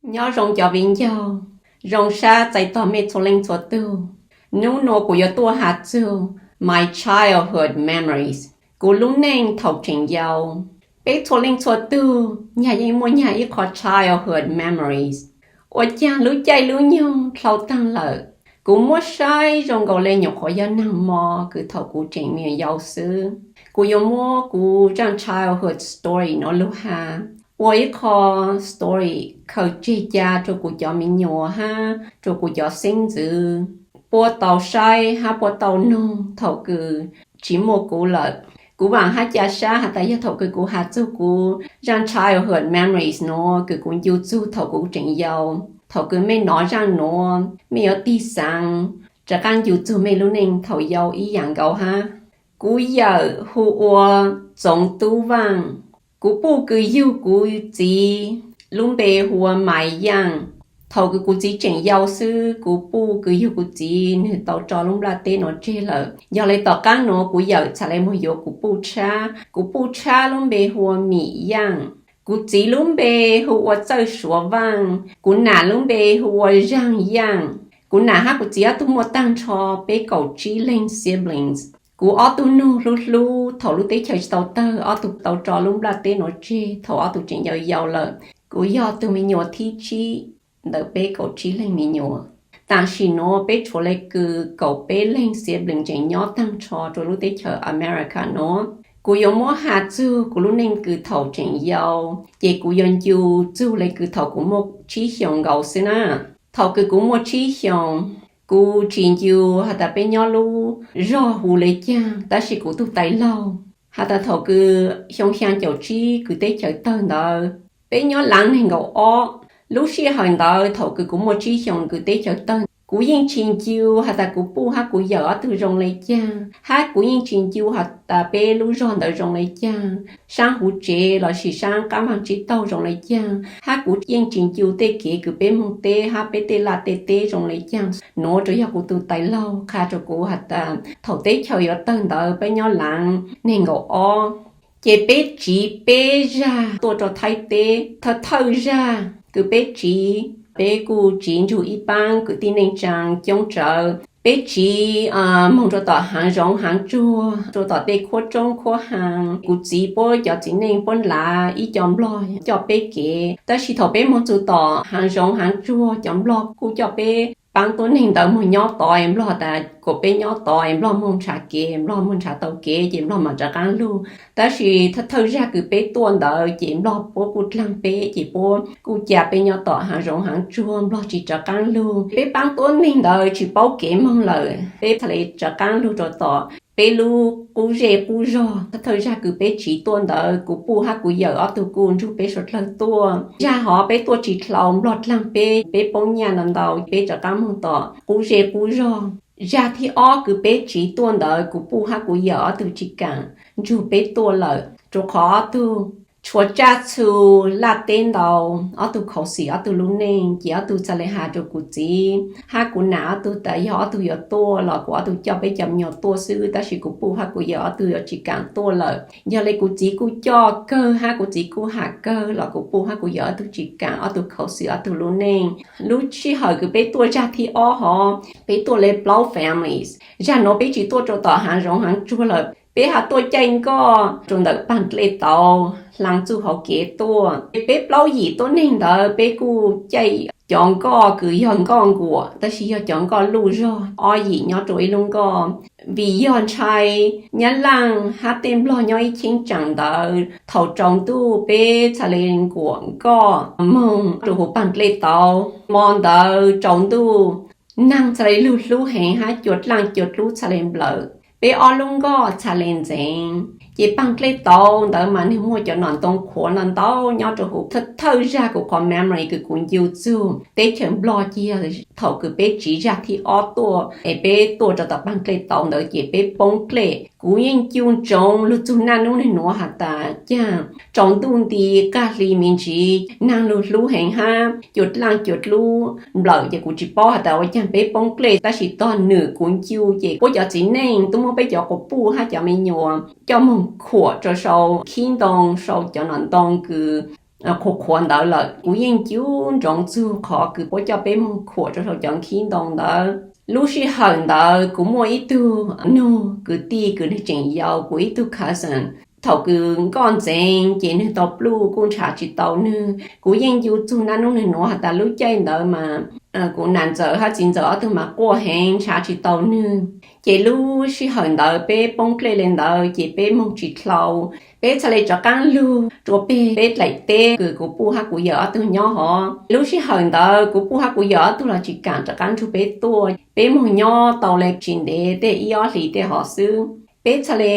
Nyob zoo cov viv ncaus, zoo sab txais tos mej txhua leej txhua tug. Nub nuav kuv yuav tuaj has txug my childhood memories, kuv lub neej thaum tseem yau. Peb txhua leej txhua tug nyag yeej muaj nyag ib qho childhood memories. Ua caag lub caij lub nyoog dhau taag lawm, kuv muab saib zoo nkaus le nyuam qhuav yog naag mo kws thaum kuv tseem me nyuam yau xwb. Kuv yuav muab kuv zaaj childhood story nuav lug has ua ib qho story khaws tseg ca rua kuv cov me nyuam hab rua kuv cov xeeb ntxwv puab tau saib hab puab tau noog thaum kws tsi muaj kuv lawm. Kuv vaam hab ca sab has tas yog thaum kws kuv has txug kuv zaaj childhood memories nuav kws kuv ncu txug thaum kuv tseem yau. Thaum kws mej nov zaaj nuav mej yuav tig xaav rov qaab ncu txug mej lub neej thaum yau ib yaam nkaus hab. Kuv yawm hu ua Txoov Tub Vaaj. Kuv puj kws yug kuv txiv lub npe hu ua Maiv Yaaj. Thaum kws kuv txiv tseem yau xwb, kuv puj kws yug kuv txiv nwg tau tso lub nplaj teb nuav tseg lawm. Yog le tom qaab nuav kuv yawm txhad le moog yuav kuv puj tshab. Kuv puj tshab lub npe hu ua Mim Yaaj. Kuv txiv lub npe hu ua Txawj Suav Vaaj. Kuv nam lub npe hu ua Zaag Yaaj. Kuv nam hab kuv txiv ob tug muaj taag nrho peb kaum tsib leeg siblings. Kuv ob tug nug hlub hlub thaum lub teb chaws tsi tau tawg, ob tug tau tso lub nplaj teb nuav tseg thaum ob tug tseem yau yau lawm. Kuv yog tug me nyuam thib tsib ntawm peb kaum tsib leeg me nyuam. Tam sim nuav peb tshuav le kws kaum peb leeg siblings tseem nyob taag nrho rua lub teb chaws America nuav. Kuv yuav muab has txug kuv lub neej kws thaum tseem yau, ces kuv yuav ncu txug le kws thaum kuv muaj tsib xyoos nkaus xwb na. Thaum kws kuv muaj tsib xyoos, kuv tsis ncu has tas peb nyob lub zog hu le caag, tab sis kuv tug tais laug has tas thaum kws xyoo xyaa caum tsib kws teb chaws tawg ntawd, peb nyob laav neeg nkaum ob. Lub sij hawm ntawd thaum kws kuv muaj tsib xyoos kws teb chaws tawg, kuv yeej tsis ncu has tas kuv puj hab kuv yawm ob tug zoo le caag, hab kuv yeej tsis ncu has tas peb lub zog ntawd zoo le caag, saab huv tsev lossis saab qaab vaag tsib taug zoo le caag, hab kuv yeej tsis ncu tej kev kws peb moog teb hab peb tej laj tej teb zoo le caag. Nuav tsuas yog kuv tug tais laug qha rua kuv has tas thaum teb chaws yuav tawg ntawd peb nyob laav neeg nkaum ob, ces peb tsiv peb zag tuaj rua Thaib teb. Thawj thawj zag kws peb tsiv, peb kuj tsiv nrug ib paab kwv tij neej tsaa coob tsawv. Peb tsiv moog rua tom haav zoov haav tsuag, rua tom tej khuab roob khuab haa. Kuv txiv puab cov txiv neej puab lav ib co nplog coj peb kev, tab sis thaum peb moog txug tom haav zoov haav tsuag cov nplog kuj coj peb paab tuab neeg ntawd moog nyob tod es nplog tas kuas peb nyob tod es nplog moog nrhav kev, nplog moog nrhav tau kev ces nplog maam rov qaab lug. Tab sis thawj thawj zag kws peb tuaj ntawd ces nplog puab kuj dlaag peb ces puab kuj ca peb nyob tom haav zoov haav tsuag, nplog tsis rov qaab lug. Peb paab tuab neeg ntawd tsis paub kev moog lawm, peb txhad le rov qaab lug rua tom peb lub qub zej qub zog. Thawj thawj zag kws peb tsiv tuaj ntawd kuv puj hab kuv yawm ob tug kuj nrug peb suav dlawg tuaj. Zag hov peb tuaj tsis dlhau, nplog dlaag peb, peb poob nyaj ntau ntau, peb rov qaab moog tom qub zej qub zog. Zag thib ob kws peb tsiv tuaj ntawd kuv puj hab kuv yawm ob tug tsis kaam nrug peb tuaj lawm, rua qhov ob tug tshuav tsaj txhu laj teb ntau, ob tug khuv xim ob tug lub neej, ces ob tug txhad le has rua kuv txiv hab kuv nam ob tug tas yog ob tug yuav tuaj los kuv ob tug coj peb cov me nyuam tuaj xwb, tab sis kuv puj hab kuv yawm ob tug yuav tsis kaam tuaj lawm. Yog le kuv txiv kuj coj kawg hab kuv txiv kuj has kawg los kuv puj hab kuv yawm ob tug tsis kaam, ob tug khuv xim ob tug lub neej. Lub sij hawm kws peb tuaj zag thib ob hov, peb tuaj le plaub families. Zag nuav peb tsis tuaj rua tom haav zoov haav tsuag lawm, peb has tuaj caij nkoj rua ntawm paag dlej tauv hlaa txuj hauv kev tuaj. Peb plaub yim tuab neeg ntawd peb kuj caij cov nkoj kws yog nkoj nkuam, tab sis yog cov nkoj luj zog, ob yim nyob rua ib lub nkoj. Vim yog ntshai Nyab Laaj hab tej nplog nyob ib cheeb tsaam ntawd, thaum tsaus ntuj peb txhad le nkuam nkoj moog rua huv paag dlej tauv. Mo ntawd tsaus ntuj naag txhad le lug hlub heev hab cua dlaaj cua dlub txhad le nplawm, peb ob lub nkoj txhad le ntxeev. Ces paag dlej tauv ntawd mas nwg muaj cov nom ntoo qhuav ntau ntau nyob rua huv. Thawj thawj zag kuv qhov memory kws kuv ncu txug teb chaws nplog ces yog thaum kws peb tsiv zag thib ob tuaj es peb tuaj rua tom paag dlej tauv ntawd ces peb poob dlej. Kuv yeej ncu ntsoov lug txug naj nub nwg nuav has tas caag tsaus ntuj nti qag hli me ntsiv naag lug hlub heev hab cua dlaaj cua dlub nplawm ces kuv tsis paub has tas ua caag peb poob dlej, tab sis tog nwm kuv ncu ces puab cov txiv neej tub muab peb cov quas puj hab cov me nyuam coj moog khuam rua sau khib ntoo, sau cov nom ntoo kws qhuav qhuav ntawd lawm. Kuv yeej nco ntsoov txog qhov kws puab coj peb moog khuam rua sau cov nkhib ntoo ntawd. Lub sij hawm ntawd kuv muaj ib tug nug kwv tij kws nwg tseem yau, kuv ib tug cousin. Thaum kws nkoj ntxeev ces nwg tau pluj kuj nrhav tsis tau nwg. Kuv yeej nco txug naj nub nwg nuav has tas lub caij ntawd mas kuv nam ntxawm hab txiv ntxawm ob tug mas quaj heev nrhav tsis tau nwg. Ces lub sij hawm ntawd peb poob dlej le ntawd ces peb moog tsis dlhau. Peb txhaj le rov qaab lug rua peg peb dlaim teb kws kuv puj hab kuv yawm ob tug nyob hov. Lub sij hawm ntawd kuv puj hab kuv yawm ob tug los tsis kaam rov qaab nrug peb tuaj. Peb moog nyob tau le tsis ntev tej ib ob hlis tej hov xwb, peb txhaj le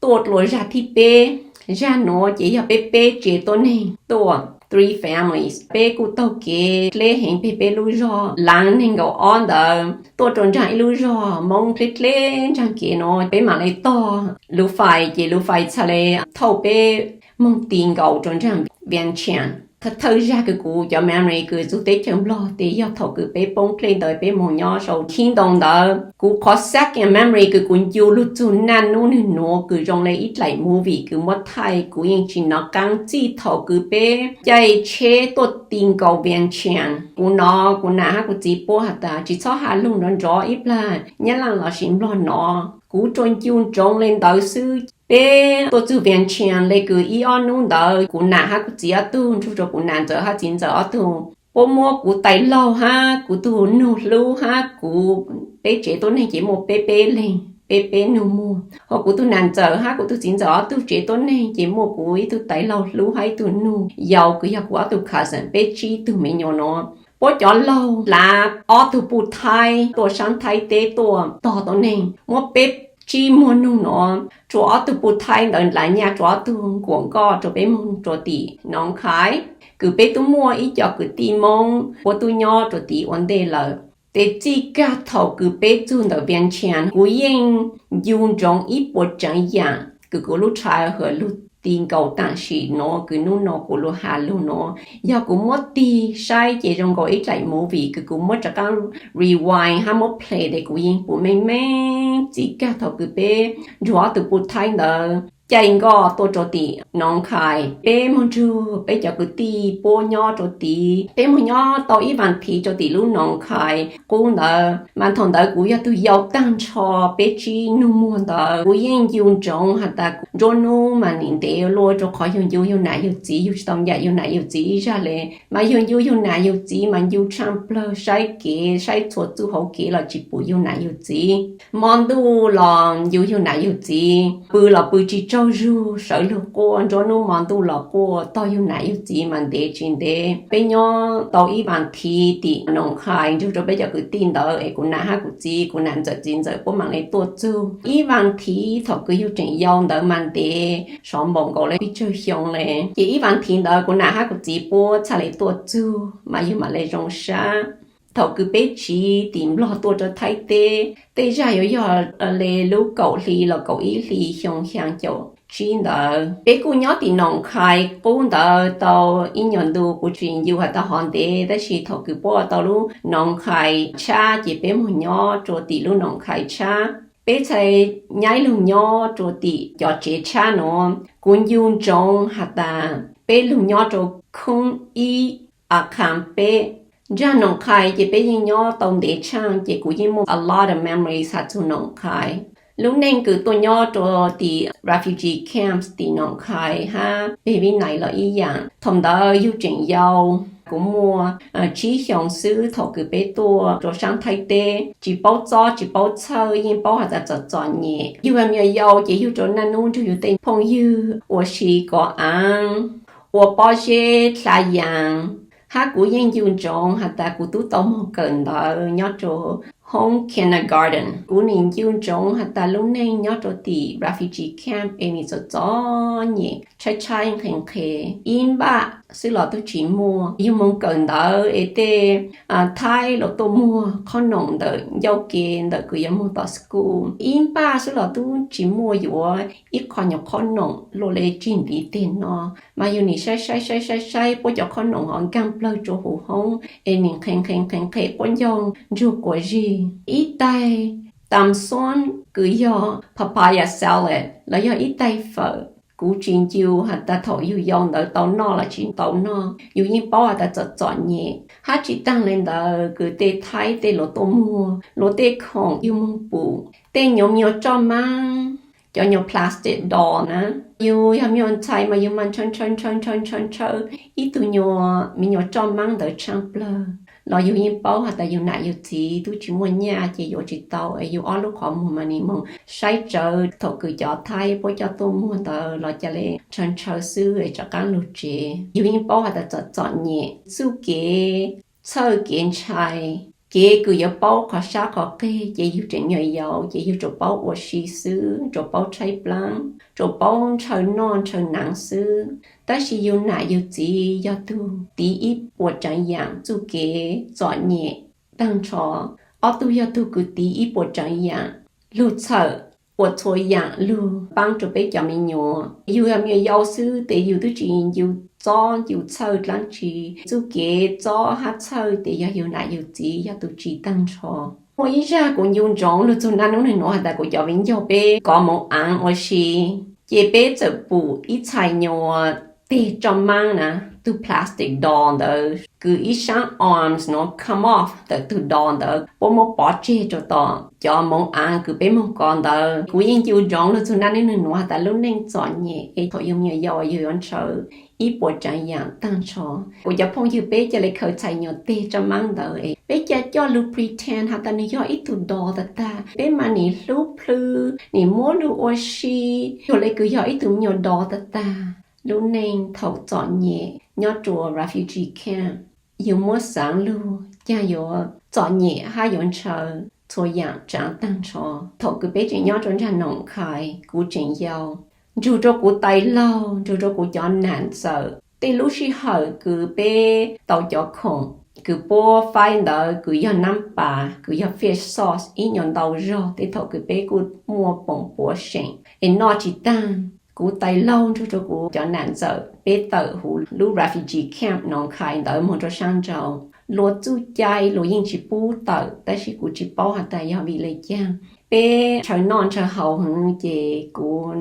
tuaj dlua zag thib peb. Zag nuav ces yog peb peb tsev tuab neeg tuaj, three families. Peb kuj taug kev dleb heev peg peb lub zog laav neeg nkaum ob ntawd tuaj rua nraag ib lub zog Moob dleb dleb nraag kev nuav, peb maam le tog lub fais ces lub fais txhaj le thauj peb moog ti nkaus rua nraag Vientiane. Thawj zag kws kuv cov memory kws txug teb chaws Nplog tes yog thaum kws peb poob dlej ntawd peb moog nyob sau khib ntoo ntawd. Kuv qhov second memory kws kuv nco lug txug naj nub nwg nuav kws zoo le ib dlaim movie kws muab thaij, kuv yeej tsis nov qaab txij thaum kws peb caij tsheb tuaj ti nkaus Vientiane. Kuv nov kuv nam hab kuv txiv puab has tas tsis txhob has lug nrov nrov ib plag Nyab Laaj lossis Nplog nov. Kuv tsuas nco ntsoov le ntawd xwb. Peb tuaj txug Vientiane le kws ib ob nub ntawd kuv nam hab kuv txiv ob tug nrug rua kuv nam ntxawm hab txiv ntxawm ob tug, puab muab kuv tais laug hab kuv tug nug hlub hab kuv, peb tsev tuab neeg ces muaj peb peb leeg peb peb nug muag, hos kuv tug nam ntxawm hab kuv tug txiv ntxawm ob tug tsev tuab neeg ces muaj kuv ib tug tais laug hlub hab ib tug nug yau kws yog kuv ob tug cousin, peb tsib tug me nyuam nuav. Puab cov laug hlaav ob tug puj thaib tuaj saab thaib teb tuaj tog tuab neeg, muab peb tsib muag nug nuav, rua ob tug puj thaib ntawd hlaav nyaj rua ob tug nkuam nkoj rua peb moog rua tim Nong Khai, kws peb tub muaj ib co kwv tij Moob puab tub nyob rua tim ua ntej lawm. Tes txij kag thaum kws peb txug ntawm Vientiane, kuv yeej nco ntsoov ib puas tseev yaam kws kuv lub childhood lug ti nkaus taam sim nuav kws nub nua kuv lug has lug nuav. Yog kuv muab tig saib ces zoo nkaus ib dlaim movie kws kuv muab rov qaab rewind hab muab play tes kuv yeej pum meej meej txij kag thaum kws peb nrug ob tug puj thaib ntawd caij nkoj tuaj rua tim Nong Khai. Peb moog nrug peb cov kwv tij puab nyob rua tid, peb moog nyob tau ib vaam thiv rua tim lub Nong Khai qub ntawd, mas thaum ntawd kuv yog tug yau taag nrho peb tsib nug muag ntawd. Kuv yeej nco ntsoov has tas nruab nub mas nim ntev luaj rua qhov yug ncu yug nam yug txiv, yug tsis tau ncaim yug nam yug txiv ib zag le, mas yug ncu yug nam yug txiv mas ncu tshaaj plawg saib kev saib txhua txuj hauv kev los tsis pum yug nam yug txiv. Mo ntuj los ncu yug nam yug txiv, pw los pw tsis tsaug zug, sawv lug quaj, nruab nub mo ntuj los quaj, tog yug nam yug txiv mas ntev tsis ntev. Peb nyob tau ib vaam thiv tim Nong Khai nrug rua peb cov kwv tij ntawd es kuv nam hab kuv txiv, kuv nam ntxawm txiv ntxawm puab maam le tuaj txug. Ib vaam thiv thaum kws yug tseem yau ntawd mas ntev sov npaum nkaus le peb tsawg xyoo le, ces ib vaam thiv ntawd kuv nam hab kuv txiv puab txhaj le tuaj txug mas yug maam le zoo sab. Thaum kws peb tsiv tim Nplog tuaj rua Thaib teb, tej zag yuav yog le lub kaum hli los kaum ib hli xyoo xyaa caum tsib ntawd. Peb kuj nyob tim Nong Khai qub ntawd tau ib nyuag ntu, kuv tsis ncu has tau hov ntev, tab sis thaum kws puab tau lub Nong Khai tshab ces peb moog nyob rua tim lub Nong Khai tshab. Peb txhaj nyaib lug nyob rua tim cov tsev tshab nuav. Kuv ncu ntsoov has tas peb lug nyob rua khoob ib, a kham peb. Nraag Nong Khai ces peb yeej nyob tau ntev tshaaj ces kuv yeej muaj a lot of memories has txug Nong Khai. Lub neej kws tuaj nyob rua tim refugee camps tim Nong Khai hab Big Valley los ib yaam. Thaum ntawd yug tseem yau, kuv muaj tsib xyoos xwb thaum kws peb tuaj rua saab Thaib teb, tsis paub txob tsis paub txhawj, yeej paub has tas txom txom nyem. Yug me nyuam yau ces yug rua naj nub nrug yug tej phooj ywg ua si kov aav, ua pob zeb dlha yaas, hab kuv yeej ncu ntsoov has tas kuv tub tau moog kawm ntawv nyob rua hoob kindergarten. Kuv nim ncu ntsoov has tas lub neej nyob rua tim refugee camp es nim txom txom nyem, tshaib tshaib nqhes nqhes, ib npaj xwb los tub tsis muaj. Yug moog kawm ntawv es tej Thaib los tuaj muag qhob noom ntawm ncauj ke ntawm kws yuav moog tom school, ib npaj xwb los tub tsis muaj yuav ib qho nyuag qhob noom luaj le tsig ntiv teg no. Mas yug nim saib saib saib saib saib puab cov qhob noom hov nkaag plawg rua huv hoob es nim nqhes nqhes nqhes nqhes quab ncaug ntsug quas zig. Ib taig tam xuab kws yog papaya salad los yog ib taig fawm Kuv tsis ncu has tas thaum yus yau ntawd tau noj los tsis tau noj, yus yeej paub has tas txom txom nyem. Hab tsis taag le ntawd kws tej thaib tej luas tuaj muag luas tej khoom yug moog pum tej nyuas me nyuas roj maab, cov nyuas plastic doll na. Yug yog me nyuas ntxhais mas yug mas ntshaw ntshaw ntshaw ntshaw ntshaw ib tug nyuas me nyuas roj maab ntawd tshaaj plawg los yug yeej paub has tas yug nam yug txiv tub tsis muaj nyaj ces yuav tsis tau, es yug ob lub qhov muag mas nwg moog saib tsawv thaum kws cov thaib puab coj tuaj muag ntawd los ca le ntshaw ntshaw xwb es rov qaab lug tsev. Yug yeej paub has tas txom txom nyem. Txuj kev txhawj kev ntshai, kev kws yuav paub qhov sab qhov qeg ces yug tseem nyuas yaus ces yug tsuas paub ua si xwb, tsuas paub tshaib plaab, tsuas paub ntshaw noj ntshaw naav xwb. Tab sis yug nam yug txiv yog tug tiv ib puas tsaav yaam txuj kev txom nyem taag nrho. Ob tug yog tug kws tiv ib puas tsaav yaam lug txhawm ua txhua yaam lug paab rua peb cov me nyuas. Yug yog me nyuas yau xwb tes yug tub tsis ncu txob ncu txhawj dlaab tsi. Txuj kev txob hab txhawj tes yog yug nam yug txiv yog tug tsi taag nrho. Muaj ib zag kuv ncu ntsoov lug txug naj nub nwg nuav has tas kuv cov viv ncaus peb kov moov aav ua si, ces peb txawm pum ib txhais nyuas teg roj maab na, tug plastic doll ntawd kws ib saab arms nuav come off tawm tug doll ntawd puab muab pov tseg rua tom cov moov aav kws peb moog kov ntawd. Kuv yeej ncu ntsoov lug txug naj nub nwg nuav has tas lub neej txom nyem es thaum yug me nyuam yau yug yuav ntshaw ib puas tsaav yaam taag nrho. Kuv cov phooj ywg peb ca le khaws txhais nyuas teg roj maab ntawd es peb ca coj lug pretend has tas nwg yog ib tug doll tag tag, peb mas nim hlub plhws nim muab lug ua si, yug le kws yog ib tug me nyuas doll tag tag. Lub neej thaum txom nyem nyob rua refugee camp, yug muab xaav lug caag yuav txom nyem hab yuav ntshaw txhua yaam tsaav taag nrho. Thaum kws peb tseem nyob rua nraag Noom Khais, kuv tseem yau, nrug rua kuv tais laug, nrug rua kuv cov nam ntxawm, tej lub sij hawm kws peb tau cov khoom kws puab faib ntawd kws yog naab pas, kws yog fish sauce, ib nyuas ntau zog, tej thaum kws peb kuj muaj poom puav seem es noj tsis taag. Kuv tais laug nrug rua kuv cov nam ntxawm peb tawm huv lub refugee camp Noom Khais ntawd moog rua saab nrau. Luas txuj cai luas yeej tsis pub tawm, tab sis kuv tsis paub has tas yog vim le caag. Peb ntshaw noj ntshaw haus heev ces kuv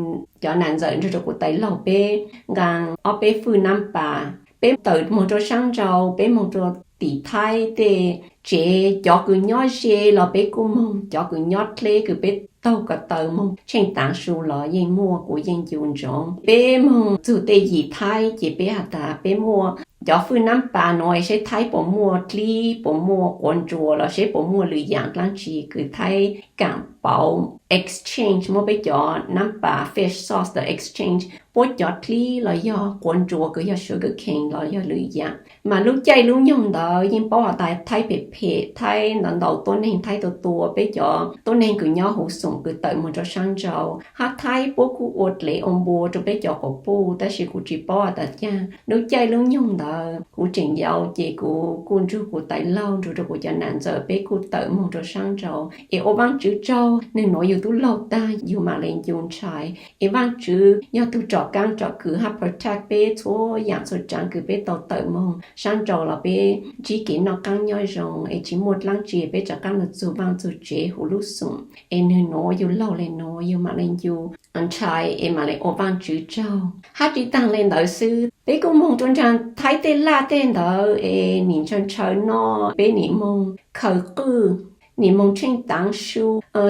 cov nam ntxawm nrug rua kuv tais laug peb nqaa ob peb fwj naab pas, peb tawm moog rua saab nrau, peb moog rua tim Thaib tej tsev, cov kws nyob ze los peb kuj moog, cov kws nyob dleb kws peb taug ko taw moog tsheej taav su los yeej muaj. Kuv yeej ncu ntsoov peb moog txug tej yim Thaib ces peb has tas peb muaj cov fwj naab pas nuav, seb Thaib puas muaj dlib, puas muaj quav ntsuas los seb puas muaj lwm yaam dlaab tsi kws Thaib kaam pauv exchange, muab peb cov naab pas fish sauce ntawd exchange puab cov dlib los yog quav ntsuas kws yog sugar cane los yog lwm yaam. Mas lub caij lub nyoog ntawd yeej paub has tas Thaib phem phem, Thaib ntau ntau tuab neeg, Thaib tua tua, peb cov tuab neeg kws nyob huv xoom kws tawm moog rua saab nrau, hab Thaib puab kuj ua dlev ua npua rua peb cov quas puj, tab sis kuv tsis paub has tas caag. Lub caij lub nyoog ntawd kuv tseem yau ces kuv kuj nrug kuv tais laug nrug rua kuv cov nam ntxawm peb kuj tawm moog rua saab nrau. Es ua Vaajtswv tsaug, nwg nuav yug tub laug taag yug maam le ncu ntshai. Es Vaajtswv yog tug tsom kaab tsom kws hab protect peb txhua yaam txhua tsaav kws peb tau tawm moog saab nrau los peb ntsib kev noj qaab nyob zoo es tsis muaj dlaab tsi peb rov qaab lug txug vaaj txug tsev huv lub xoom. Es nwg nuav yug laug le nuav yug maam le ncu ntshai es maam le ua Vaajtswv tsaug. Hab tsis taag le ntawd xwb, peb kuj moog rua nraag Thaib tej laj tej ntawd es nim ntshaw ntshaw noj, peb nim moog khaws qwj, nim moog tsheej taav su,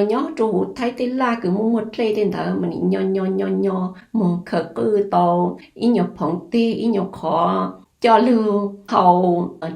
nyob rua huv Thaib tej laj kws muaj muaj dlej tej ntawd mas nim nyo nyo nyo nyo moog khaws qwj tau ib nyuas phoov teg ib nyuas qhov coj lug hau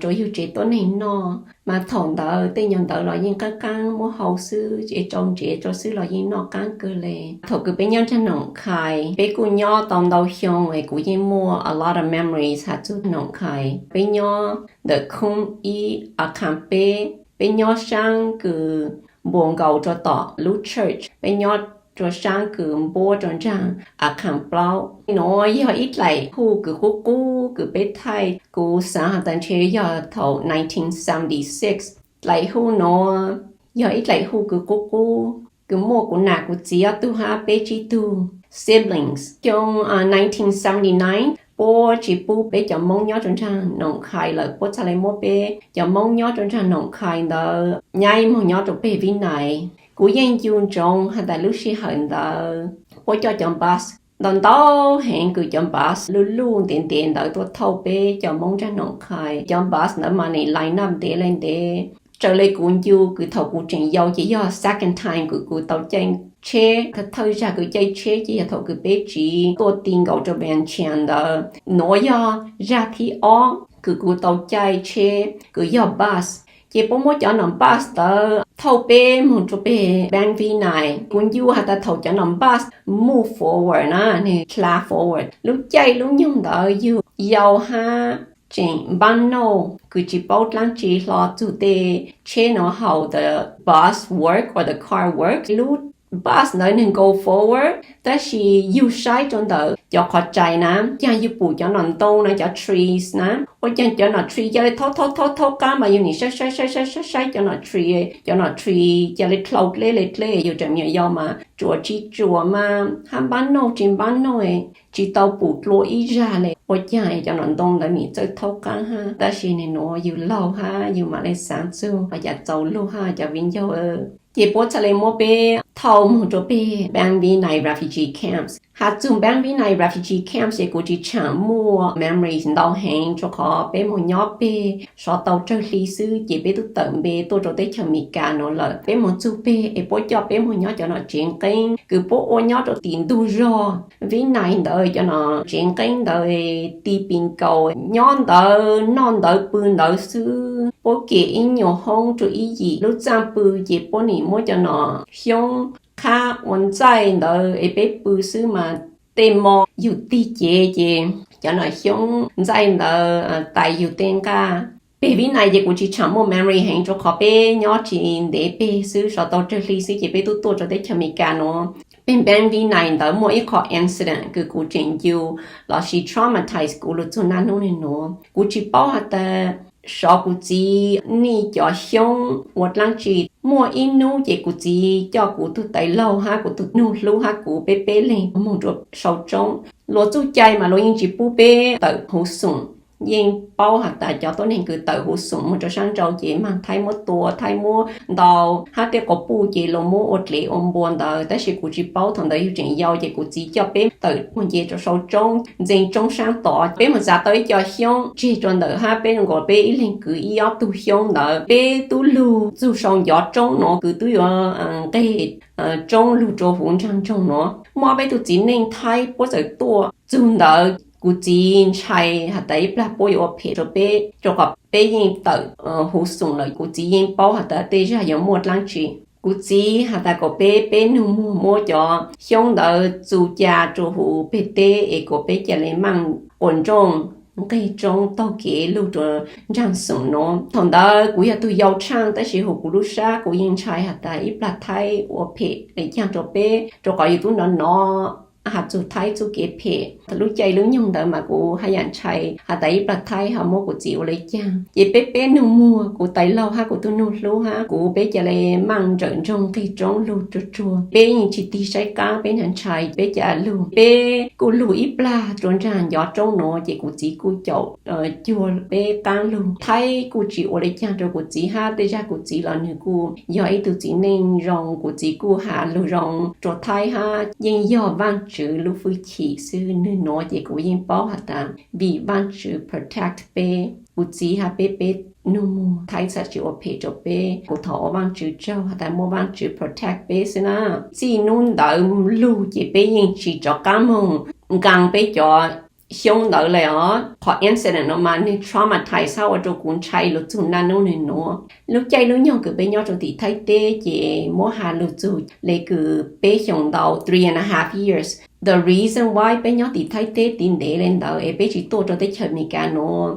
rua yug tsev tuab neeg noj. Mas thaum ntawd tej nyuas ntawd los yeej qaab qaab muab hau xwb es tsau ntsev rua xwb los yeej noj qaab kawg le. Thaum kws peb nyob nraag Noom Khais peb kuj nyob tau ntau xyoo es kuv yeej muaj a lot of memories has txug Noom Khais. Peb nyob ntawm khoob ib, a khaam peb, peb nyob saab kws npuas nkaus rua tom lub church, peb nyob rua saab kws npuab rua nraag a khaam plaub. Nuav yog ib dlaim hu kws qub qub kws peb thaij, kuv xaav has tas ntshe yog thaum nineteen seventy six. Dlaim hu nuav yog ib dlaim hu kws qub qub kws muaj kuv nam kuv txiv ob tug hab peb tsib tug siblings. Xyoo nineteen seventy nine puab tsis pub peb cov Moob nyob rua nraag Noom Khais lawm, puab txhad le muab peb cov Moob nyob rua nraag Noom Khais ntawd nyaib moog nyob rua peg Vib Nais. Kuv yeej ncu ntsoov has tas lub sij hawm ntawd puab coj cov bus ntau ntau heev kws cov bus luj luj ntev ntev ntawd tuaj thauj peb cov Moob nraag Noom Qhais. Cov bus ntawd mas nim line up ntev le ntev. Raws le kuv ncu kws thaum kuv tseem yau ces yog second time kws kuv tau caij tsheb, thawj zag kws caij tsheb ces yog thaum kws peb tsiv tuaj ti nkaus rau Vientiane ntawd. Nuav yog zag thib ob kws kuv tau caij tsheb kws yog bus. Ces puab muab cov nom bus ntawd thauj peb moog rua peg Ban Vinai. Kuv ncu has tas thaum cov nom bus move forward na, nwg dlha forward, lub caij lub nyoog ntawd yug yau hab tseem npaab nauj kws tsis paub dlaab tsi hlo txug tej tsheb nuav haus the bus work or the car work. Lub bus ntawd nwg go forward tab sis yug saib rua ntawm cov qhov rais na, caag yug pum cov nom ntoo na, cov trees na, ua caag cov nom tree ca le thaub thaub thaub thaub qaab mas yug nim saib saib saib saib saib cov nom tree, cov nom tree ca le dlhau dleb le dleb, yug tseem me nyuam yau mas tsuas tsis tsuas mas hab npaab nauj tsis npaab nauj, tsis tau pum dlua ib zag le. Ua caag cov nom ntoo ntawd nim txawj thaub qaab hab, tab sis nwg nuav yug laug hab yug mam le xaav txug ua cas txaus lug hab cov viv ncaus. Ces puab txhaj le muab peb thauj moog rua peg Ban Vinai refugee camps. Has txug Ban Vinai refugee camps ces kuv tsis tshaam muaj memories ntau heev rua qhov peb moog nyob peg sov tau tsawg hli xwb ces peb tub tawm npe tuaj rua teb chaws Amelikas nuav lawm. Peb moog txug peg es puab coj peb moog nyob cov nom tsev nqeeb kws puab ua nyob rua tim ntug zog Vinai ntawd. Cov nom tsev nqeeb ntawd ti pis nkaus, nyob ntawd noj ntawd pw ntawd xwb. Puab kem ib nyuas hoob rua ib yim, lub txaaj pw ces puab nim muab cov nom xyoob qhab ua ntxaij ntawd es peb pw xwb mas tej mo yug tig cev ces cov nom xyoob ntxaij ntawd tais yug tej nqaj. Peg Vinai ces kuv tsis tshaam muaj memory heev rua qhov peb nyob tsis ntev peg xwb, sov tau tsawg hli xwb ces peb tub tuaj rua teb chaws Amelikas nuav. Peg Ban Vinai ntawd muaj ib qho incident kws kuv tseem ncu lossis traumatize kuv lug txug naj nub nwg nuav. Kuv tsis paub has tas sov kuv txiv nij cov xyoob ua dlaab tsi. Muaj ib nub ces kuv txiv coj kuv tug tais laug hab kuv tug nug hlub hab kuv peb peb leeg moog rua sau tsoob. Luas txuj cai mas luas yeej tsis pub peb tawm huv xoom. Yeej paub has tas cov tuab neeg kws tawm huv xoom moog rua saab nrau ces maag thaib muab tua, thaib muab ntaus hab tej quas puj ces luas muab ua dlev ua npua ntawd, tab sis kuv tsis paub. Thaum ntawd yug tseem yau ces kuv txiv coj peb tawm moog nce rua sau tsoob ntxeev tsoob saab tod. Peb moog txav tau ib co xyoob tseg rua ntawm hab peb zoo nkaus peb ib leeg kwv ib ob tug xyoob ntawd. Peb tub lug txug sau ncov tsoob nuav kws tub yuav nqeg tsoob lug rua huv nraag ntsoog nuav. Muaj ob peb tug txiv neej thaib puab txawm tuaj txug ntawd. Kuv txiv ntshai has tas ib plag puab yuav ua phem rua peb rua qhov peb yeej tawm huv xoom lawm. Kuv txiv yeej paub has tas tej zag yuav muaj dlaab tsi. Kuv txiv has tas kom peb peb nug muag muab cov xyoob ntawd txu ca rua huv peg teb es kom peb ca le maaj quas nrooj nqeg tsoob taug kev lug rua nraag xoom nuav. Thaum ntawd kuv yog tug yau tshaaj tab sis huv kuv lub sab kuv yeej ntshai has tas ib plag thaib ua phem le caag rua peb rua qhov yug tub nov nov has txug thaib txuj kev phem. Lub caij lub nyoog ntawd mas kuv haj yam ntshai has tas ib plag thaib ho muab kuv txiv ua le caag. Ces peb peb nug muag, kuv tais laug hab kuv tug nug hlub hab kuv peb ca le maaj nrawm ntsoog nqeg tsoob lug tsuag tsuag. Peb yeej tsis tig saib qaab, peb ntshai ntshai peb ca lug. Peb kuj lug ib plag rua nraag ncov tsoob nuav ces kuv txiv kuj caum cuag peb qaab lug. Thaib kuj tsis ua le caag rua kuv txiv hab tej zag kuv txiv los nwg kuj yog ib tug txiv neej zoo, kuv txiv kuj has lug zoo rua thaib hab yeej yog Vaajtswv lub fwj chim xwb. Nwg nuav ces kuv yeej paub has tas vim Vaajtswv protect peb. Kuv txiv hab peb peb nug muag thaib txhad tsis ua phem rua peb. Kuv thov ua Vaajtswv tsaug has tas muaj Vaajtswv protect peb xwb na. Txij nub ntawd lug ces peb yeej tsis rov qaab moog nqaa peb cov xyoob ntawd le os. Qhov incident nuav mas nwg traumatize hab ua rua kuv ntshai lug txug naj nub nwg nuav. Lub caij lub nyoog kws peb nyob rua tim Thaib teb ces muab has lug txug le kws peb xyoos ntau, three and a half years. The reason why peb nyob tim Thaib teb tiv ntev le ntawd es peb tsis tuaj rua teb chaws Amelikas nuav,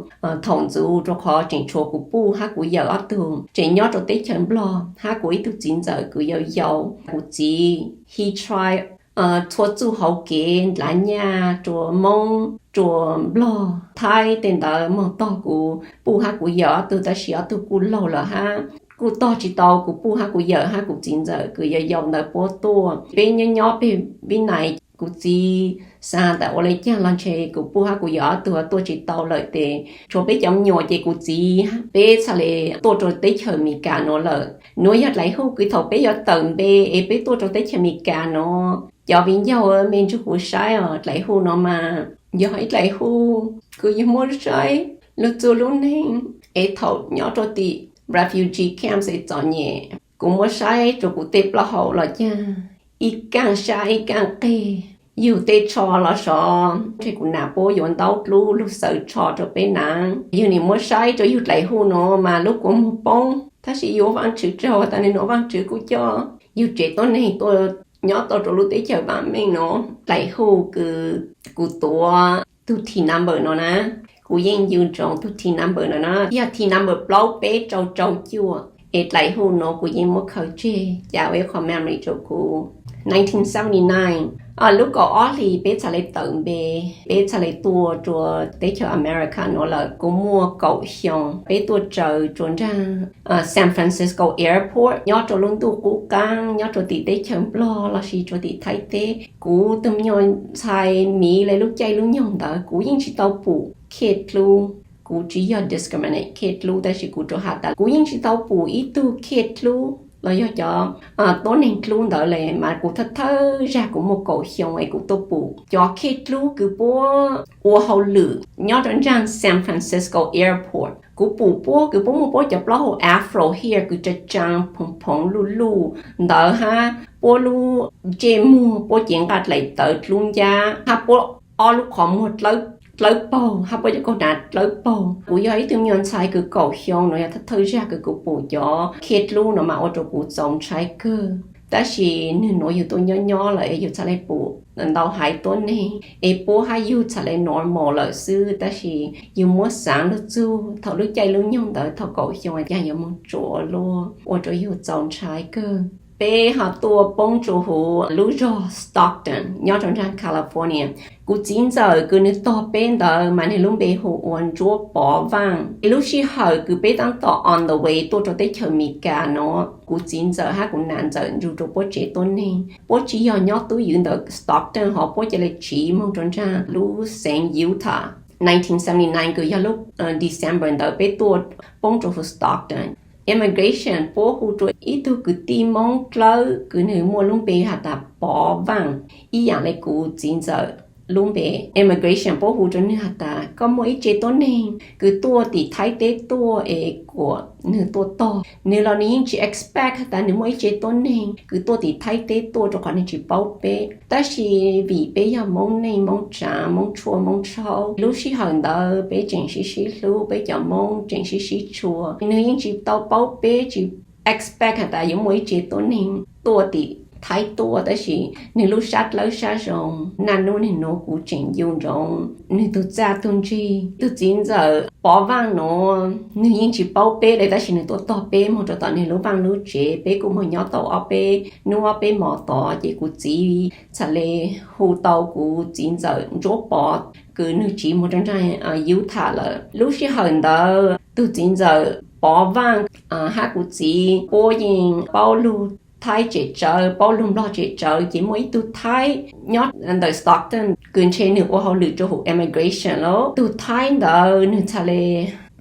thaum ntxuv rua qhov tseem tshuav kuv puj hab kuv yawm ob tug tseem nyob rua teb chaws Nplog hab kuv ib tug txiv ntxawm kws yau yau. Kuv txiv he try txhua txuj hauv kev ndlav nyaj rua Moob rua Nplog Thaib tej ntawd moog tog kuv puj hab kuv yawm ob tug, tab sis ob tug kuj laug lawm hab kuj tog tsis tau kuv puj hab kuv yawm hab kuv txiv ntxawm kws yau yau ntawd puab tuaj. Peb nyob nyob peg Vib Nais, kuv txiv xav tas ua le caag los ntshe kuv puj hab kuv yawm ob tug tuaj tsis tau lawm tes tshuav peb cov me nyuam ces kuv txiv peb txhad le tuaj rua teb chaws Amelikas nuav lawm. Nuav yog dlaim huj kws thaum peb yuav tawm npe es peb tuaj rua teb chaws Amelikas nuav Cov viv ncaus, mej nrug kuv saib os, dlaim hu no mas yog ib dlaim hu kws yug muab saib lug txug lub neej es thaum nyob rua tim refugee camps es txom nyem. Kuv muab saib rua kuv tej plaub hau los caag ib kaaj sab ib kaaj qeg, yug tej tsho los sov, ntshe kuv nam puab yuav ntaub dlub lug xaws tsho rua peb naav. Yug nim muab saib rua yug dlaim hu no mas lub kua muag poob, tab sis yug ua Vaajtswv tsaug tas nwg nuav Vaajtswv kuj coj yug tsev tuab neeg tuaj nyob tau rua lub teb chaws vaam meej no. Dlaim hu kws kuv tuav tug T number no na, kuv yeej yug ntsoov tug T number no na, yog T number plaub peb rau rau cuaj. Es dlaim hu no kuv yeej muab khaws tseg ca ua ib qho memory rua kuv. Nineteen seventy-nine, lub kaum ob hlis peb txhad le tawm npe, peb txhad le tuaj rua teb chaws America no lawm. Kuv muaj kaum xyoo, peb tuaj tsaws rua nraag San Francisco Airport, nyob rua lub ntuj qub qaab, nyob rua tim teb chaws Nplog lossis rua tim Thaib teb. Kuv tug me nyuam ntxhais miv le lub caij lub nyoog ntawd kuv yeej tsi tau pum khej dlub. Kuv tsi yog discriminate khej dlub, tab sis kuv rua has tas kuv yeej tsi tau pum ib tug khej dlub los yog cov tuab neeg dlub ntawd le, mas kuv thawj thawj zag kuv muaj kaum xyoo es kuv tuaj pum cov khej dlub kws puab ua hauj lwm nyob rua nraag San Francisco Airport. Kuv pum puab kws puab muaj puab cov plaub hau afro hair kws tsa tsaan phoov phoov luj luj ntawd hab puab lub ntsej muag, puab cev nqaj dlaim tawv dlub ncab, hab puab ob lub qhov muag dlawb paug, hab puab cov kaug hnav dlawb paug. Kuv yog ib tug me nyuam ntxhais kws kaum xyoo no yog thawj thawj zag kws kuv pum cov khej dlub no mas ua rua kuv txaus ntshai kawg. Tab sis nwg nuav yug tuaj nyob nyob lawm es yug txhad le pum ntau haiv tuab neeg es puab hab yug txhad le normal lawm xwb, tab sis yug muab xaav lug txug thaum lub caij lub nyoog ntawd thaum kaum xyoo caag yuav moog tsuav luaj, ua rua yug txaus ntshai kawg. Peb ho tuaj poob rua huv lub zog Stockton nyob rua nraag California. Kuv txiv ntxawm kws nwg tog peb ntawd mas nwg lub npe hu ua Ntsuab Pov Vaaj. Lub sij hawm kws peb taab tom on the way tuaj rua teb chaws Amelikas no, kuv txiv ntxawm hab kuv nam ntxawm nrug rua puab tsev tuab neeg, puab tsi yog nyob tub ywv ntawm Stockton hov, puab ca le tsiv moog rua nraag lub xeev Utah. Kws yog lub December ntawd peb tuaj poob rua huv Stockton. Immigration puab hu rua ib tug kwv tij Moob dlawb kws nwg muaj lub npe has tas Pov Vaaj, ib yaam le kuv txiv ntxawm lub npe. Immigration puab hu rua nwg has tas koj muaj ib tse tuab neeg kws tuaj tim Thaib teb tuaj es kuas nwg tuaj tog. Nwg los nwg yeej tsi expect has tas nwg muaj ib tse tuab neeg kws tuaj tim Thaib teb tuaj rua qhov nwg tsi paub peb. Tab sis vim peb yog Moob neej Moob tsaav, Moob tshuaj Moob tshauj, lub sij hawm ntawd peb tseem sib sib hlub, peb cov Moob tseem sib sib tshua. Nwg yeej tsi tau paub peb, tsi expect has tas yuav muaj ib tse tuab neeg tuaj tim Thaib tuaj, tab sis nwg lub sab dlawb sab zoo. Naj nub nwg nuav kuv tseem ncu ntsoov nwg tug txaj tug ntsig. Tug txiv ntxawm Pov Vaaj nuav nwg yeej tsi paub peb le, tab sis nwg tuaj tog peb moog rua tom nwg lub vaaj lub tsev. Peb kuj moog nyob tau ob peb nub ob peb mos tod, ces kuv txiv txhad le hu tau kuv txiv ntxawm Ntsuab Pov kws nwg tsiv moog rua nraag Utah lawm. Lub sij hawm ntawd tug txiv ntxawm Pov Vaaj hab kuv txiv puab yeej paub lug Thaib tsem tsawv, paub lug Nplog tsem tsawv, ces muaj ib tug Thaib nyob ntawm Stockton kws ntshe nwg ua hauj lwm rua huv immigration lauj. Tug Thaib ntawd nwg txhad le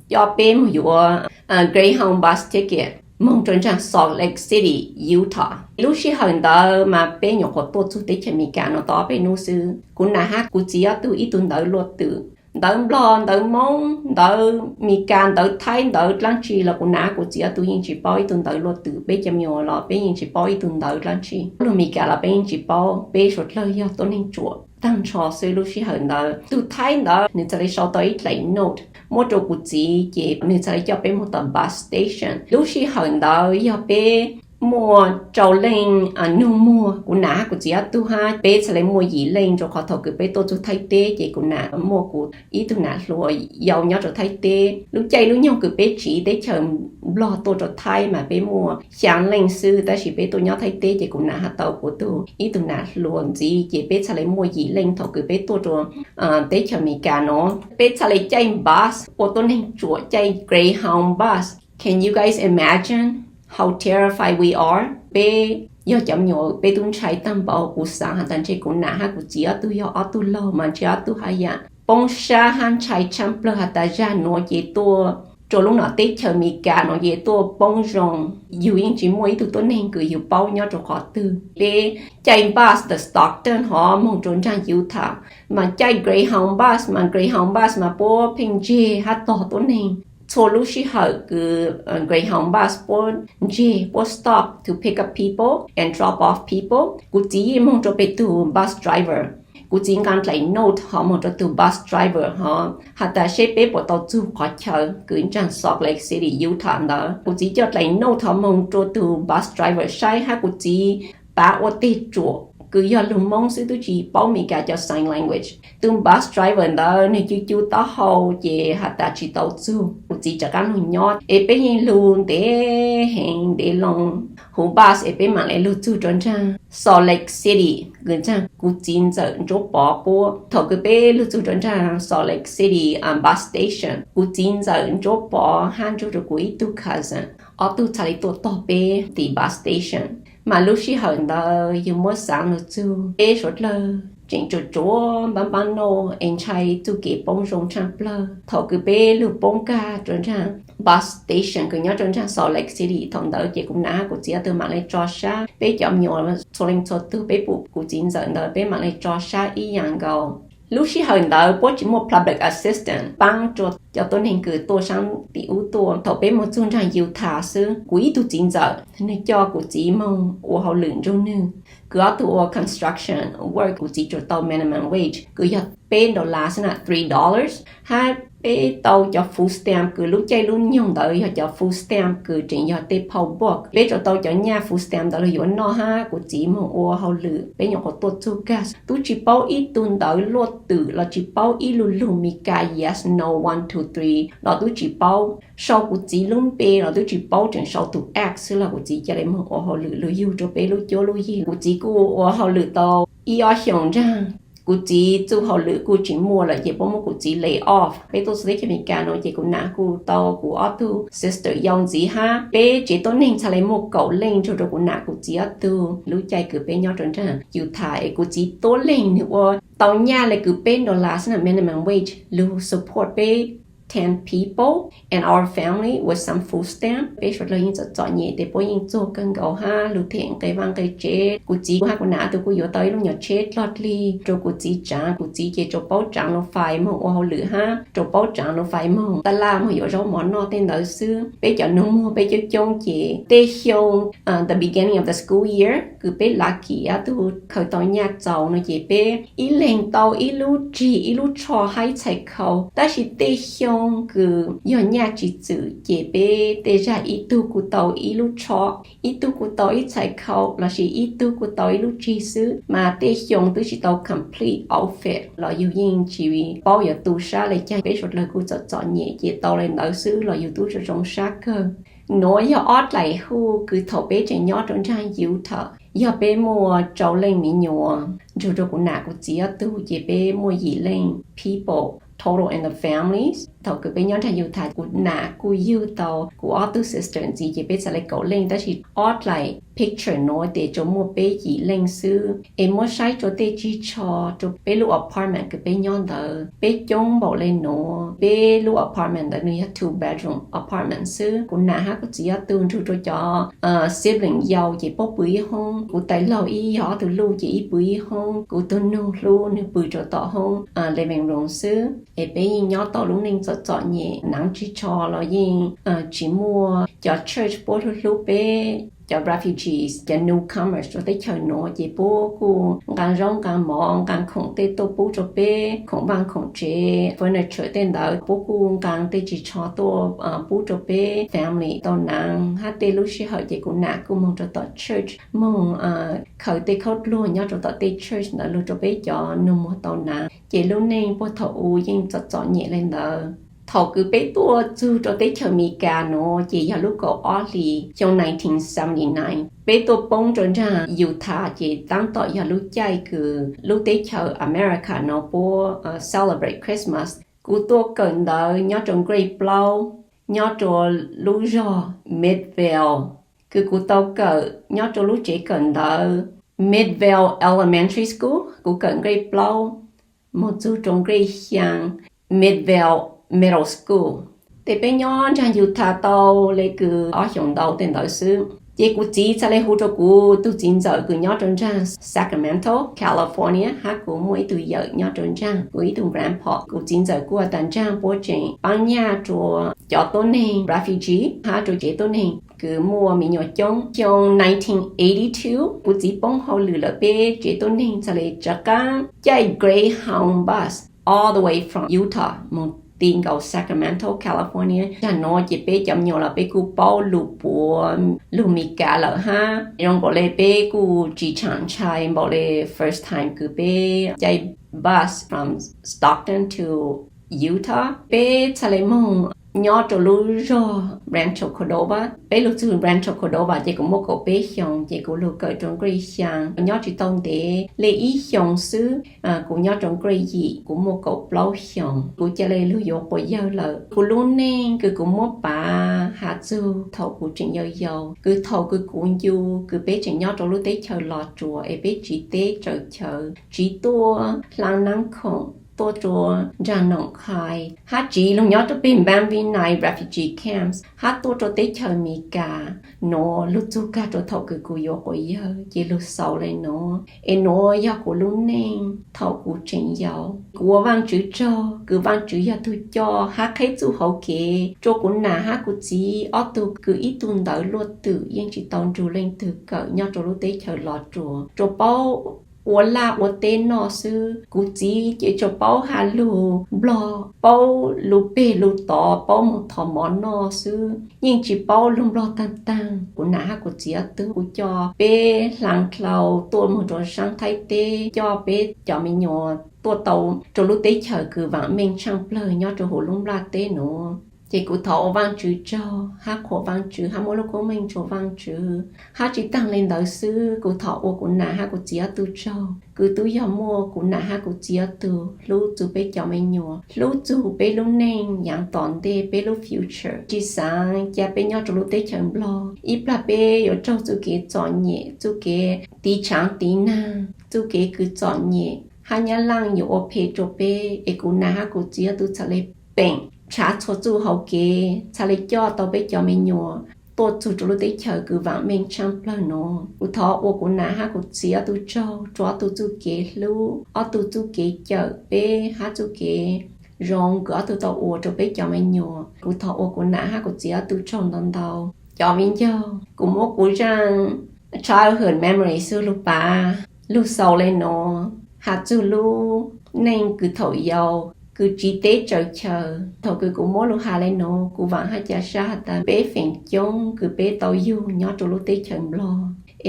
coj peb moog yuav Greyhound bus ticket moog rua nraag Salt Lake City, Utah. Lub sij hawm ntawd mas peb nyuam qhuav tuaj txug teb chaws Amelikas no tau ob peb nub xwb. Kuv nam hab kuv txiv ob tug ib tug ntawv luaj twm, ntawv Nplog, ntawv Moob, ntawv Amelikas, ntawv Thaib, ntawv dlaab tsi los kuv nam hab kuv txiv ob tug yeej tsi paub ib tug ntawv luaj twm. Peb cov me nyuam los peb yeej tsi paub ib tug ntawv dlaab tsi. Lug Amelikas los peb yeej tsi paub, peb suav dlawg yog tuab neeg tsuam taag nrho xwb. Lub sij hawm ntawd tug Thaib ntawd nwg txhad le sau tau ib dlaim note muab rua kuv txiv, ces nwg txhad le coj peb moog tom bus station. Lub sij hawm ntawd yog peb muaj rau leej nug muag, kuv nam hab kuv txiv ob tug hab peb txhad le muaj yim leej, rua qhov thaum kws peb tuaj txug Thaib teb ces kuv nam muaj kuv ib tug nam hluas yau nyob rua Thaib teb. Lub caij lub nyoog kws peb tsiv teb chaws Nplog tuaj rua Thaib mas peb muaj xyaa leej xwb, tab sis peb tuaj nyob Thaib teb ces kuv nam has tau kuv tug ib tug nam hluas ntxiv, ces peb txhad le muaj yim leej thaum kws peb tuaj rua teb chaws Amelikas no. Peb txhad le caij bus ua tuab neeg tsuam caij Greyhound bus. Can you guys imagine how terrified we are? Peb yog cov me nyuam peb tub ntshai taag npaum. Kuv xaav has tas ntshe kuv nam hab kuv txiv ob tug yog ob tug laug mas ntshe ob tug haj yam poob sab hab ntshai tshaj plawg has tas zag nuav ces tuaj rau lub no teb chaws Amelikas no ces tuaj poob zoo, yus yeej tsis muaj ib tug tuab neeg kws yus paub nyob rau qhov twg. Peb caij bus ntawm Stockton hov moog rau nraag Utah, mas caij Greyhound bus mas Greyhound bus mas puab pheej ntseg hab tog tuab neeg. Txhua lub sij hawm kws Greyhound bus puab ntseg, puab stop to pick up people and drop off people, kuv txiv yeej moog rau pem tug bus driver. Kuv txiv nqaa dlaim note hov moog rau tug bus driver hov has tas seb peb puas tau txug qhov chaw kws nraag Salt Lake City, Utah ntawd. Kuv txiv coj dlaim note hov moog rau tug bus driver saib hab kuv txiv pav ua teg ruam kws yog lug Moob xwb, tub tsis paub Amelikas cov sign language. Tug bus driver ntawd nwg cu cu taub hau ces has tas tsis tau txug. Kuv txiv rov qaab lug nyob es peb yeej lug ntev heev, ntev loo huv bus es peb maam le lug txug rau nraag Salt Lake City kws nraag kuv txiv ntxawm Ntsuab Pov puab. Thaum kws peb lug txug rau nraag Salt Lake City bus station, kuv txiv ntxawm Ntsuab Pov hab nrug rau kuv ib tug cousin, ob tug txhad le tuaj tog peb tim bus station. Mas lub sij hawm ntawd yug muab xaav lug txug peb suav dlawg tseem tsuam tsuav npaab npaab nauj es ntshai txuj kev poob zoo tshaaj plawg. Thaum kws peb lug poob kag rua nraag bus station kws nyob rua nraag Salt Lake City, thaum ntawd ces kuv nam hab kuv txiv ob tug maam le tso sab, peb cov me nyuam txhua leej txhua tug peb pum kuv txiv ntxawm ntawd peb maam le tso sab ib yaam nkaus. Lub sij hawm ntawd puab tsis muaj public assistance paab rua cov tuab neeg kws tuaj saab tim ub tuaj. Thaum peb moog txug nraag Utah xwb, kuv ib tug txiv ntxawm nwg coj kuv txiv moog ua hauj lwm nrug nwg, kws ob tug ua construction work, kuv txiv tsuas tau minimum wage kws yog peb dollar xwb na, three dollars. Hab peb tau cov food stamp kws lub caij lub nyoog ntawd yog cov food stamp kws tseem yog tej phau book. Peb tsuas tau cov nyaj food stamp ntawd lug yuav noj hab kuv txiv moog ua hauj lwm. Peb nyuam qhuav tuaj txug kag, tub tsis paub ib tug ntawv luaj twm los tsis paub ib lu lug Meskas yes no one two three los tub tsis paub. Sau kuv txiv lub npe los tub tsis paub, tseem sau tug X xwb los kuv txiv ca le moog ua hauj lwm lug yug rua peb lub cuab lub yig. Kuv txiv kuj ua hauj lwm tau ib ob xyoos nraag, kuv txiv txuj hauj lwm kuj tsis muaj lawm ces puab muab kuv txiv lay off. Peb tuaj txug teb chaws Amelikas no ces kuv nam kuj tau kuv ob tug sister yau ntxiv hab peb tsev tuab neeg txhad le muaj kaum leej nrug rua kuv nam kuv txiv ob tug. Lub caij kws peb nyob rua nraag Utah es kuv txiv tuab leeg nwg ua tau nyaj le kws peb dollar xwb na, minimum wage, lug support peb ten people and our family with some food stamp. Peb suav dlawg yeej txom txom nyem tes puab yeej txuag kawg nkaus hab lug them nqe vaaj nqe tsev. Kuv txiv hab kuv nam ob tug kuj yuav tau ib lub nyuam tsheb dlog dlig rua kuv txiv tsaav. Kuv txiv ces tsuas paub tsaav lug fais moog ua hauj lwm hab tsuas paub tsaav lug fais moog taj laj moog yuav zaub mov noj tej ntawd xwb. Peb cov nug muag peb coob coob ces tej xyoo, the beginning of the school year kws peb lucky ob tug khaws tau nyaj txaus no ces peb ib leeg tau ib lub rig ib lub tsho hab ib txhais khau. Tab sis tej xyoo kws yog nyaj tsis txwm ces peb tej zag ib tug kuj tau ib lub tsho, ib tug kuj tau ib txhais khau lossis ib tug kuj tau ib lub rig xwb, mas tej xyoo twb tsis tau complete outfit los yug yeej tsis paub yuav tu sab le caag. Peb suav dlawg kuj txom txom nyem ces tau le ntawd xwb los yug tub zoo zoo sab kawg. Nuav yog ob dlaim huj kws thaum peb tseem nyob rua nraag Utah, yog peb muaj rau leej me nyuam nrug rua kuv nam kuv txiv ob tug ces peb muaj yim leej people total in the families. Thaum kws peb nyob nraag Utah kuv nam kuj yug tau kuv ob tug sister ntxiv ces peb txhad le kaum leej, tab sis ob dlaim picture nuav tes tsuas muaj peb yim leej xwb. Es muab saib rua tej rig tsho rua peb lub apartment kws peb nyob ntawd, peb coob npaum le nuav. Peb lub apartment ntawd nwg yog two bedroom apartment xwb. Kuv nam hab kuv txiv ob tug nrug rua cov sibling yau ces puab pw ib hoob. Kuv tais laug ib yog ob tug luj ces ib pw ib hoob. Kuv tug nug hlub nwg pw rua tom hoob living room xwb. Es peb yeej nyob tau lub neej txom txom nyem, naav rig tsho los yeej tsis muaj. Cov church puab hlub hlub peb cov refugees, cov newcomers rua teb chaws nuav ces puab kuj nqaa zaub nqaa mov, nqaa khoom tej tuaj pub rua peb, khoom vaaj khoom tsev, furniture tej ntawd puab kuj nqaa tej rig tsho tuaj pub rua peb family tau naav. Hab tej lub sij hawm ces kuv nam kuj moog rua tom church, moog khaws tej khaub dluag nyob rua tom tej church ntawd lug rua peb cov nug muag tau naav. Ces lub neej puag thaum u yeej txom txom nyem le ntawd. Thaum kws peb tuaj txug rua teb chaws Amelikas nuav ces yog lub kaum ob hli xyoo nineteen seventy nine. Peb tuaj poob rua nraag Utah ces taab tom yog lub caij kws lub teb chaws America nuav puab celebrate Christmas. Kuv tuaj kawm ntawv nyob rua grade plaub, nyob rua lub zog Midvale, kws kuv tau kawm nyob rua lub tsev kawm ntawv Midvale Elementary School. Kuv kawm grade plaub moog txug rua grade xyaa Midvale Middle School. Ces peb nyob nraag Utah tau le kws ob xyoos ntau tej ntawd xwb. Ces kuv txiv txhad le hu rua kuv tug txiv ntxawm kws nyob rua nraag Sacramento, California, hab kuv muaj ib tug yawm nyob rua nraag, kuv ib tug grandpa. Kuv txiv ntxawm kuj has tas nraag puab tseem paab nyaj rua cov tuab neeg refugee hab rua tsev tuab neeg kws muaj me nyuam coob. Xyoo kuv txiv poob hauj lwm lawm peb tsev tuab neeg txhad le rov qaab caij Greyhound bus all the way from Utah moog ti nkaus Sacramento, California. Taag nuav ces peb cov me nyuam los peb kuj paub lug puav lug Meskas lawm hab zoo nkaus le peb kuj tsi tshaam ntshai npaum le first time kws peb caij bus from Stockton to Utah. Peb txhad le moog nyob rua lub zog Rancho Cordova. Peb lug txug Rancho Cordova ces kuv muaj kaum peb xyoos, ces kuv lug kawm rua grade xyaa, nyob tsi tau ntev le ib xyoos xwb. Kuv nyob rua grade yim kuv muaj kaum plaub xyoos, kuv ca le lug yuav quas yawg lawm. Kuv lub neej kws kuv muab pav has txug thaum kuv tseem yau yau, kws thaum kws kuv ncu, kws peb tseem nyob rua lub teb chaws Los Tsuas es peb tsiv teb tsaws chaw, tsiv tuaj hlaa naab khoom, tuaj rua nraag Noom Khai, hab tsiv lug nyob rua peg Van Buren refugee camps, hab tuaj rua teb chaws Amelikas nuav lug txug kag rua thaum kws kuv yuav quas yawg ces lug xaus le nuav. Es nuav yog kuv lub neej thaum kuv tseem yau. Kuv ua Vaajtswv tsaug kws Vaajtswv yog tug coj hab qheb txuj hauv kev rua kuv nam hab kuv txiv ob tug kws ib tug ntawv luaj twm yeej tsi tau nrug leej twg kawm nyob rua lub teb chaws Los Tsuas, tsuas paub ua laj ua teb noj xwb. Kuv txiv ces tsuas paub has lug Nplog, paub lug peg lug tod, paub moog thov mov noj xwb, yeej tsi paub lug Nplog taag taag. Kuv nam hab kuv txiv ob tug kuj coj peb hlaa dlau tuaj moog rua saab Thaib teb, coj peb cov me nyuam tuaj tau rua lub teb chaws kws vaam meej tshaaj plawg nyob rua huv lub nplaj teb nuav. Ces kuv thov ua Vaajtswv tsaug hab qhuas Vaajtswv hab muab lub koob meej rua Vaajtswv. Hab tsi taag le ntawd xwb, kuv thov ua kuv nam hab kuv txiv ob tug tsaug kws tub yog muaj kuv nam hab kuv txiv ob tug hlub txug peb cov me nyuam, hlub txug peb lub neej yaav tom ntej, peb lub future. Tsi xaav ca peb nyob rua lub teb chaws Nplog, ib plag peb yuav raug txuj kev txom nyem, txuj kev tiv tshaav tiv naag, txuj kev kws txom nyem, hab nyab laaj yuav ua phem rua peb. Es kuv nam hab kuv txiv ob tug txhad le peem nrhav txhua txuj hauv kev, txhad le coj tau peb cov me nyuam tuaj txug rua lub teb chaws kws vaam meej tshaaj plawg nuav. Kuv thov ua kuv nam hab kuv txiv ob tug tsaug rua ob tug txuj kev hlub, ob tug txuj kev cawm peb hab txuj kev zoo kws ob tug tau ua rua peb cov me nyuam. Kuv thov ua kuv nam hab kuv txiv ob tug tsaug ntau ntau. Cov viv ncaus, kuv muab kuv zaaj childhood memory xwb lug pav lug xaus le nuav, has txug lub neej kws thaum yau, kws tsiv teb tsaws chaw. Thaum kws kuv muab lug has le nuav, kuv vaam hab ca sab has tas peb feem coob kws peb tau yug nyob rua lub teb chaws Nplog,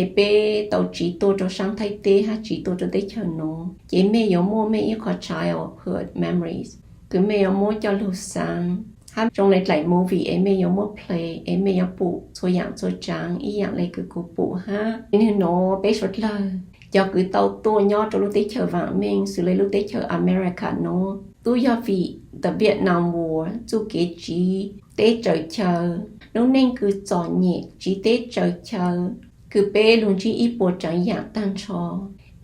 es peb tau tsiv tuaj rua saab Thaib teb hab tsiv tuaj rua teb chaws nuav, ces mej yuav muaj mej ib qho childhood memories kws mej yuav muab coj lug xaav, hab zoo le dlaim movie es mej yuav muab play es mej yuav pum txhua yaam txhua tsaav ib yaam le kws kuv pum hab. Nwg nuav peb suav dlawg cov kws tau tuaj nyob rua lub teb chaws vaam meej xws le lub teb chaws America nuav, tub yog vim the Vietnam War, txuj kev tsiv teb tsaws chaw, lub neej kws txom nyem tsiv teb tsaws chaw, kws peb lug ntsib ib puas tsaav yaam taag nrho.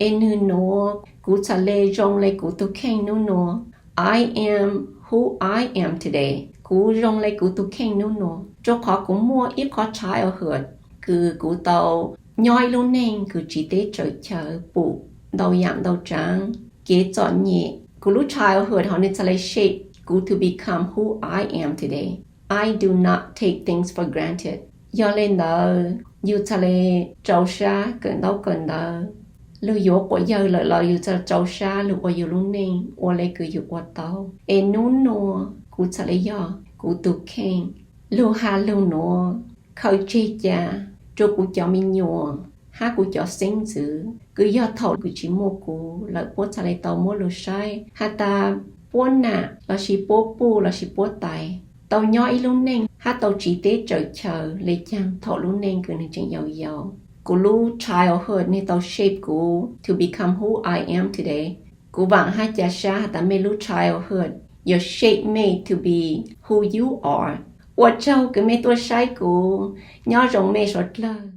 Es nwg nuav kuv txhad le zoo le kuv tug kheej nub nuav. I am who I am today. Kuv zoo le kuv tug kheej nub nuav rua qhov kuv muaj ib qho childhood kws kuv tau nyob ib lub neej kws tsiv teb tsaws chaw, pum ntau yaam ntau tsaav, kev txom nyem. Kuv lub childhood hov nwg txhad le shape kuv to become who I am today. I do not take things for granted. Yog le ntawd, yug txhad le rau sab kawm ntaub kawm ntawv. Lug yuav quas yawg lawm los yug txhad rau sab lug ua yug lub neej ua le kws yug ua tau. Es nub nuav kuv txhad le yog kuv tug kheej. Lug has lug nuav khaws tseg ca rua kuv cov me nyuam hab kuv cov xeeb ntxwv kws yog thaum kws tsi muaj kuv lawm puab txhad le tau muab lug saib has tas puab nam lossis puab puj lossis puab tais tau nyob ib lub neej hab tau tsiv teb tsaws chaw le caag thaum lub neej kws nwg tseem yau yau. Kuv lub childhood nwg tau shape kuv to become who I am today. Kuv vaam hab ca sab has tas mej lub childhood yuav shape mej to be who you are. Ua tsaug kws mej tuaj saib kuv, nyob zoo mej suav dlawg.